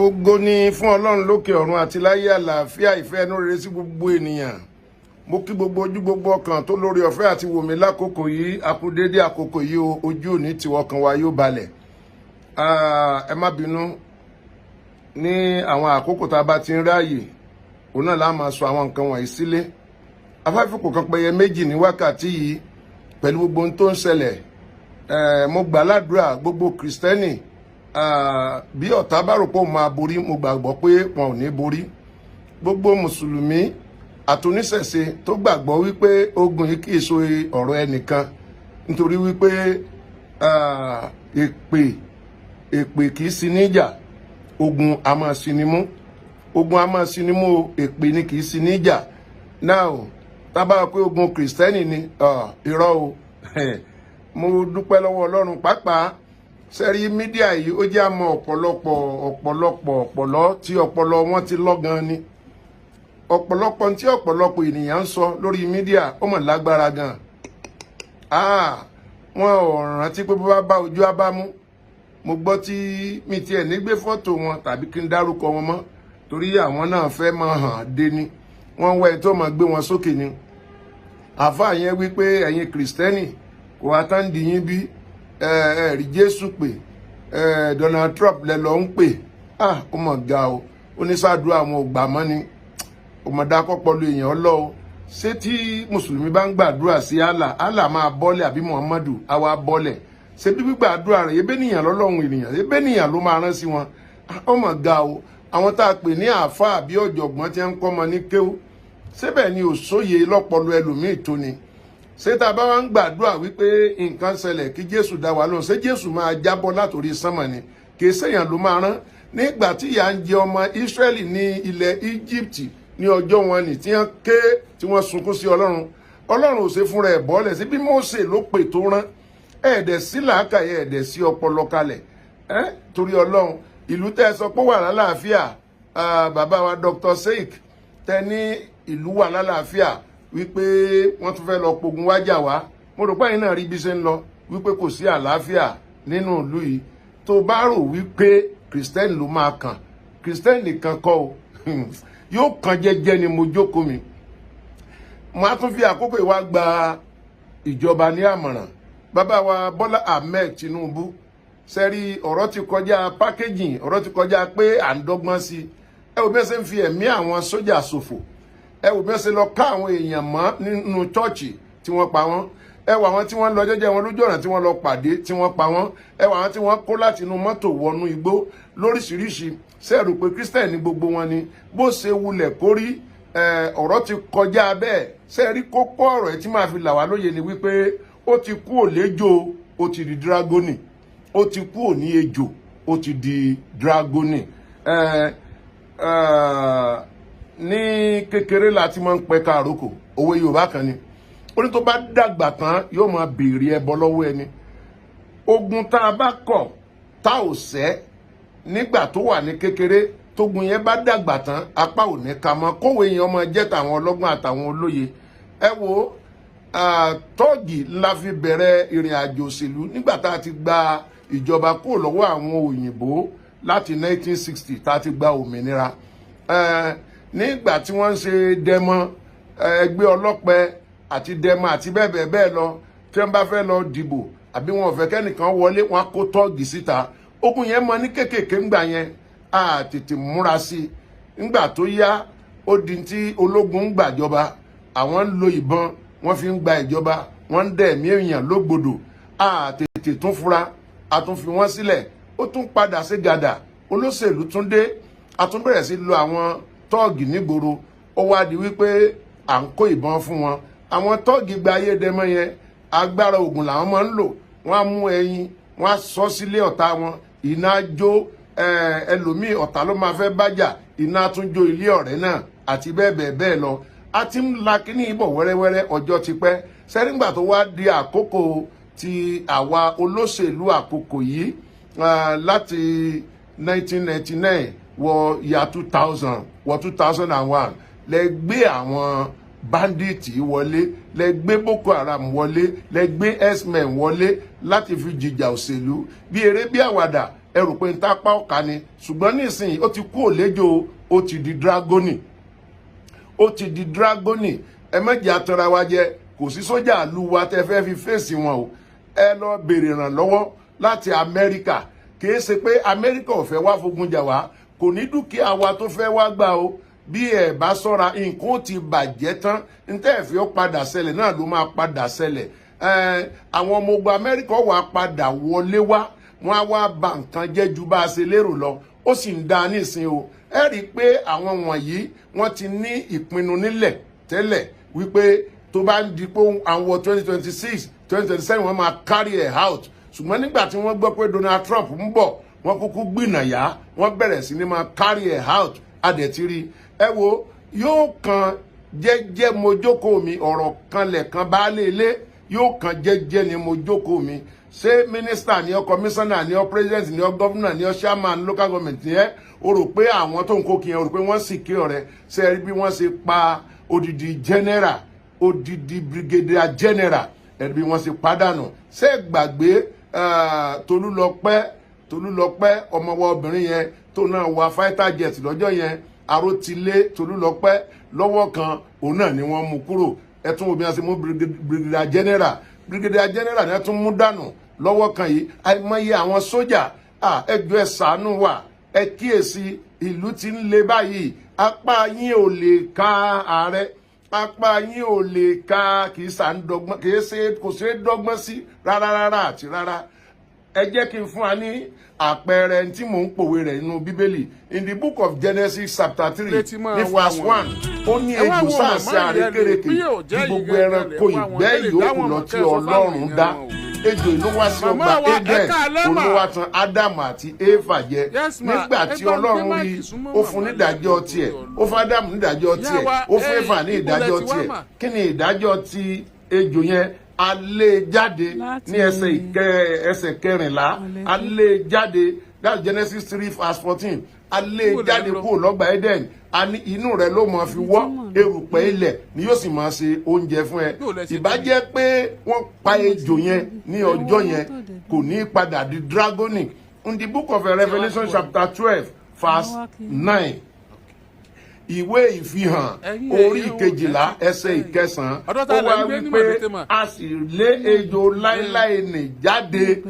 Ògo ni fún Ọlọ́run lókè ọ̀run àti láyé àlàáfíà, ìfẹ́ ẹnu rere sí gbogbo ènìyàn. Mo kí gbogbo ojú, gbogbo ọkàn tó lórí ọ̀fẹ́ àti wò mí lákòókò yìí. Akúdédé àkókò yìí o, ojú òní tiwọ́ kan wa yóò balẹ̀. Ẹ má bínú, ní àwọn àkókò tá a bá ti ń ráàyè, òun náà la máa sọ àwọn nǹkan wọ̀nyí sílé. Afáfíkò kan pẹyẹ méjì ní wákàtí yìí pẹ̀lú gbogbo ohun tó ń ṣẹlẹ̀. Mo gbà ládùúrà, gbogbo Kìrìsìtẹ́nì, bí ọ̀tá bá rò pé òun máa borí, mo gbàgbọ́ pé wọn ò ní borí. Gbogbo Mùsùlùmí àtúníṣẹ̀ṣe tó gbàgbọ́ wípé ogun yìí kìí ṣe ọ̀rọ̀ ẹnìkan, nítorí wípé èpè èpè kìí sí níjà, ogun a máa sinmi mú, ogun a máa sinmi mú o, èpè ni kìí sí níjà. Now, tábà pé ogun Kìrìsìtẹ́nì ni, irọ́ o. Mo dúpẹ́ lọ́wọ́ Ọlọ́run pàápàá. Sẹ́rí media yìí, ó jẹ́ àmọ́ ọ̀pọ̀lọpọ̀ ọ̀pọ̀lọpọ̀ ọ̀pọ̀lọ́ tí ọpọlọ wọn ti lọ́gan ni. Ọ̀pọ̀lọpọ̀ tí ọ̀pọ̀lọpọ̀ ènìyàn ń sọ lórí media, ó mọ̀ lágbára gan. Wọn ò rántí pé bó bá bá ojú abámú. Mo gbọ́ tí mi tiẹ̀ ní gbé fọ́tò wọn tàbí kí n dárúkọ wọn mọ́, torí àwọn náà fẹ́ máa hàn dé ni, wọ́n ń wá ẹni tó máa gbé wọn sókè ni. Àáfàá yẹn wípé ẹ̀yin Kìrìsìtẹ́nì kò wá tán di yín bí ẹ ẹ rí Jésù pé ẹ Donald Trump lẹ lọ ń pè. Ah, ó mọ̀ ga o. Ó ní sàdúrà àwọn ò gbà mọ́ ni òmọ̀dá kọ́pọ̀lù èèyàn lọ o. Ṣé tí Mùsùlùmí bá ń gbàdúrà sí Allah, Allah máa bọ́lẹ̀, àbí Muhammadu àwa bọ́lẹ̀? Ṣé bí gbígbàdúrà rẹ̀ ebé nìyàn lọ́lọ́run ènìyàn, ebé nìyàn ló máa rán sí wọn? Ó mọ̀ ga o. Àwọn tá a pè ní àáfàá àbí ọ̀jọ̀gbọ́n tí ń kọ́ ọmọ ní kéwú síbẹ̀ ni òṣòye lọ́pọlọ ẹlòmíì tó ni. Ṣé tá a bá wá ń gbàdúrà wípé nǹkan ṣẹlẹ̀, kí Jésù dá wa lóhùn, ṣé Jésù máa jábọ́ látòrí sánmọ̀ ni? Kì í ṣèyàn ló máa rán. Nígbà tí ìyà ń jẹ ọmọ Ísírẹ́lì ní ilẹ̀ Egypt ní ọjọ́ wọn ni, tí wọ́n ké, tí wọ́n sunkún sí Ọlọ́run, Ọlọ́run ò ṣe fúnra ẹ̀ bọ́lẹ̀ sí bí Mósè ló pè tó rán? Ẹ̀ẹ́dẹ̀ sí làákàyè, ẹ̀ẹ́dẹ̀ sí ọpọlọ kalẹ̀ ẹ́ torí Ọlọ́run. Ìlú tẹ́ ẹ sọ pé wà lálàáfíà, bàbá wa Dr. Sheik, tẹ́ ní ìlú wà lálàáfíà, wípé wọ́n tún fẹ́ lọ pogun wájà wá. Mo rò pé ẹ̀yin náà rí bí ṣe ń lọ, wípé kò sí àlàáfíà nínú ìlú yìí. Tó bá rò wípé Kìrìsìtẹ́nì ló máa kàn, Kìrìsìtẹ́nì nìkan kọ́ o, yóò kàn jẹ́jẹ́ ni. Mo jókòó mi, mo á tún fi àkókò ìwà gba ìjọba ní àmọ̀ràn. Bàbá wa Bọ́lá Ahmed Tinubu, sẹ́rí ọ̀rọ̀ ti kọjá packaging, ọ̀rọ̀ ti kọjá pé à ń dọ́gbọ́n sí i. Ẹ wò bí wọ́n ṣe ń fi ẹ̀mí àwọn sójà ṣòfò. Ẹ wò bí wọ́n ṣe lọ ká àwọn èèyàn mọ́ nínú chọ́ọ̀chì tí wọ́n pa wọ́n. Ẹ wò àwọn tí wọ́n lọ jẹ́jẹ́ wọn lójú ọ̀nà tí wọ́n lọ pàdé tí wọ́n pa wọ́n. Ẹ wò àwọn tí wọ́n kó láti inú mọ́tò wọnú igbó lóríṣiríṣi. Sẹ́ẹ̀rù pé Christian ní gbogbo wọn ni? Bó ṣe wulẹ̀ kórí, ọ̀rọ̀ ti kọjá bẹ́ẹ̀. Sẹ́ẹ̀rí kókó ọ̀rọ̀ ẹ̀ tí máa fi là wá lóye ni wípé ó ti kú òlejò, ó ti di dragoni. Ó ti kú òní ejò, ó ti di dragoni. Ní kékeré la ti máa ń pẹ̀ka àrókò. Òwe Yorùbá kan ni ó ní tó bá dàgbà tán, yóò máa béèrè ẹbọ lọ́wọ́ ẹni. Ogun tá a bá kọ̀ tá ò sẹ́ nígbà tó wà ní kékeré, tógun yẹn bá dàgbà tán, apá ò ní ka mọ́. Kówé yẹn ọmọ jẹ́ tàwọn ọlọ́gbọ́n àtàwọn olóye. Ẹ wo, tọ́ọ̀gì la fi bẹ̀rẹ̀ ìrìn àjò òṣèlú nígbà tá a ti gba ìjọba kúrò lọ́wọ́ àwọn òyìnbó láti 1960 tá a ti gba òmìnira. Nígbà tí wọ́n ń ṣe dẹmọ, ẹgbẹ́ ọlọ́pẹ àti dẹmọ àti bẹ́ẹ̀ bẹ́ẹ̀ bẹ́ẹ̀ lọ, tí wọ́n bá fẹ́ lọ dìbò àbí wọn ò fẹ́ kẹ́nìkan wọlé, wọn á kó tọ́ọ̀gì síta. Ogun yẹn mọ ní kékèké ńgbà yẹn, a tètè múra sí i. Ńgbà tó yá, ó di tí ológun ń gbàjọba. Àwọn ń lo ìbọn, wọ́n fi ń gba ìjọba, wọ́n ń dẹ̀mí èèyàn lógbòdò. A tètè tún fura, a tún fi wọ́n sílẹ̀. Ó tún padà sí gàdà, olóṣèlú tún dé, a tún bẹ̀rẹ̀ sí lo àwọn tọ́ọ̀gì nígboro. Ó wá di wípé à ń kó ìbọn fún wọn. Àwọn tọ́ọ̀gì gba ayé dẹmọ yẹn, agbára oògùn làwọn máa ń lò. Wọ́n á mú ẹyin, wọ́n á sọ sílé ọ̀tá wọn, iná jó. Ẹlòmíì, ọ̀tá ló máa fẹ́ bájà, iná tún jó ilé ọ̀rẹ́ náà àti bẹ́ẹ̀ bẹ́ẹ̀ bẹ́ẹ̀ lọ. A ti ń la kíní ìbọ̀ wẹ́rẹ́wẹ́rẹ́, ọjọ́ ti pẹ́ sẹ́rígbà tó wá di àkókò ti àwa olóṣèlú àkókò yìí, láti 1999 wọ ya 2000 wọ 2001, lẹ gbé àwọn bandits wọlé, lẹ gbé Boko Haram wọlé, lẹ gbé herdsmen wọlé láti fi jìjà òṣèlú bí eré bí àwàdà. Ẹ rò pé ń tápá ọ̀ka ni, ṣùgbọ́n nísìnyí ó ti kú òlejò, ó ti di dragoni, ó ti di dragoni. Ẹ mẹ́jẹ̀ atọ́ra wa jẹ. Kò sí sójà ìlú wa tẹ́ fẹ́ fi fèsì wọn o. Ẹ lọ béèrè ìrànlọ́wọ́ láti Amẹ́ríkà. Kìí ṣe pé Amẹ́ríkà ò fẹ́ wá fogun jà wá, kò ní dúkìá wa tó fẹ́ wá gbà o. Bí ẹ bá ṣọ́ra, nǹkan ó ti bàjẹ́ tán. Ntẹ́ ẹ̀ fi ó padà ṣẹlẹ̀ náà ló máa padà ṣẹlẹ̀. Àwọn ọmọ ogun Amẹ́ríkà wà padà wọlé wá, wọ́n á wá ba nǹkan jẹ́ ju bá a ṣe lérò lọ. Ó sì ń da nísìn o. Ẹ rí i pé àwọn wọ̀nyí, wọ́n ti ní ìpinnu nílẹ̀ tẹ́lẹ̀ wípé tó bá ń di pé àwọn 2026, 2027, wọ́n máa carry it out. Ṣùgbọ́n nígbà tí wọ́n gbọ́ pé Donald Trump ń bọ̀, wọ́n kúkú gbìnàyà, wọ́n bẹ̀rẹ̀ sí ní máa carry it out. Adẹ̀tìrí, ẹ wo, yóò kan jẹ́jẹ́ mo jókòó mi, ọ̀rọ̀ kan lẹ̀kan baálé ilé, yóò kan jẹ́jẹ́ ni mo jókòó mi. Ṣé mínísítà ni ọ, kọmíṣánná ni ọ, president ni ọ, governor ni ọ, chairman local government ni ẹ, o rò pé àwọn tó ń kó kí ẹ, o rò pé wọ́n sì kí ọ̀rẹ́ ṣe é rí bí wọ́n ṣe pa odidi general, odidi brigadier general, ẹ̀rí bí wọ́n ṣe pàdánù? Ṣé gbàgbé Tolúlọpẹ́, Tolúlọpẹ́ ọmọ wa obìnrin yẹn tó náà wa fighter jet lọ́jọ́ yẹn, Arótilé Tolúlọpẹ́, lọ́wọ́ kan òun náà ni wọ́n mú kúrò. Ẹ tún wo bí wọ́n ṣe mú brigadier general, brigadier general ni wọ́n tún mú dànù lọ́wọ́ kan yìí. Àìmọye àwọn sójà. Ẹ jọ̀ọ́, ẹ ṣàánú wa, ẹ kíyèsí, ìlú ti ń le báyìí. Apá yín ò lè ka ààrẹ, apá yín ò lè ka. Kì í sà ń dọ́gbọ́n, kì í ṣe, kò ṣeé dọ́gbọ́n sí rárá rárá àti rárá. Ẹ jẹ́ kí n fún wa ní àpẹẹrẹ tí mò ń pòwe rẹ̀ nínú Bíbélì. In the Book of Genesis chapter 3, ní verse 1, ó ní ejò sáàsì àrékérekè bí gbogbo ẹranko ìgbẹ́ ìyókù lọ tí Ọlọ́run dá. Ejò ló wá sí ọgbà Eden, olówó tan Ádámù àti Éfà jẹ. Nígbà tí Ọlọ́run rí, ó fún nídàájọ́ tiẹ̀, ó fún Ádámù nídàájọ́ tiẹ̀, ó fún Éfà ní ìdájọ́ tiẹ̀. Kí ni ìdájọ́ ti ejò yẹn? Alé jáde ní ẹsẹ̀ ìkẹ ẹsẹ̀ 14, alé jáde. That's Genesis 3 verse 14. Alé jáde kúrò lọ́gbà Eden. A ní inú rẹ ló máa fi wọ́, erùpẹ̀ ilẹ̀ ni yóò sì máa ṣe oúnjẹ fún ẹ. Ìbá jẹ́ pé wọ́n pa ejò yẹn ní ọjọ́ yẹn, kò ní padà di dragoni. In the Book of Revelation chapter 12 verse 9, Ìwé Ìfihàn orí 12 ẹsẹ̀ 9, ó wá wípé a sì lé ejò láéláé nì jáde,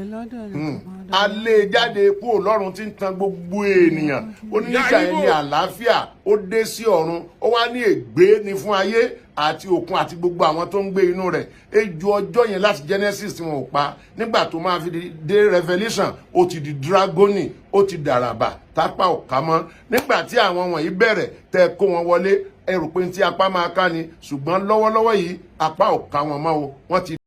a lé jáde kúrò lọ́run, tí ń tan gbogbo ènìyàn. Ó ní nígbà yẹn ní àlàáfíà ó dé sí ọ̀run. Ó wá ní ègbé ni fún ayé àti òkun àti gbogbo àwọn tó ń gbé inú rẹ̀. Ejò ọjọ́ yẹn láti Genesis tí wọn ò pa, nígbà tó máa fi dé Revelation, ó ti di dragoni, ó ti dàràbà tápá ò ká mọ́. Nígbà tí àwọn wọ̀nyí bẹ̀rẹ̀ tẹ́ kó wọn wọlé, ẹ rò pé tí apá máa ká ni, ṣùgbọ́n lọ́wọ́lọ́wọ́ yìí, apá ò ká wọn mọ́ o, wọ́n ti.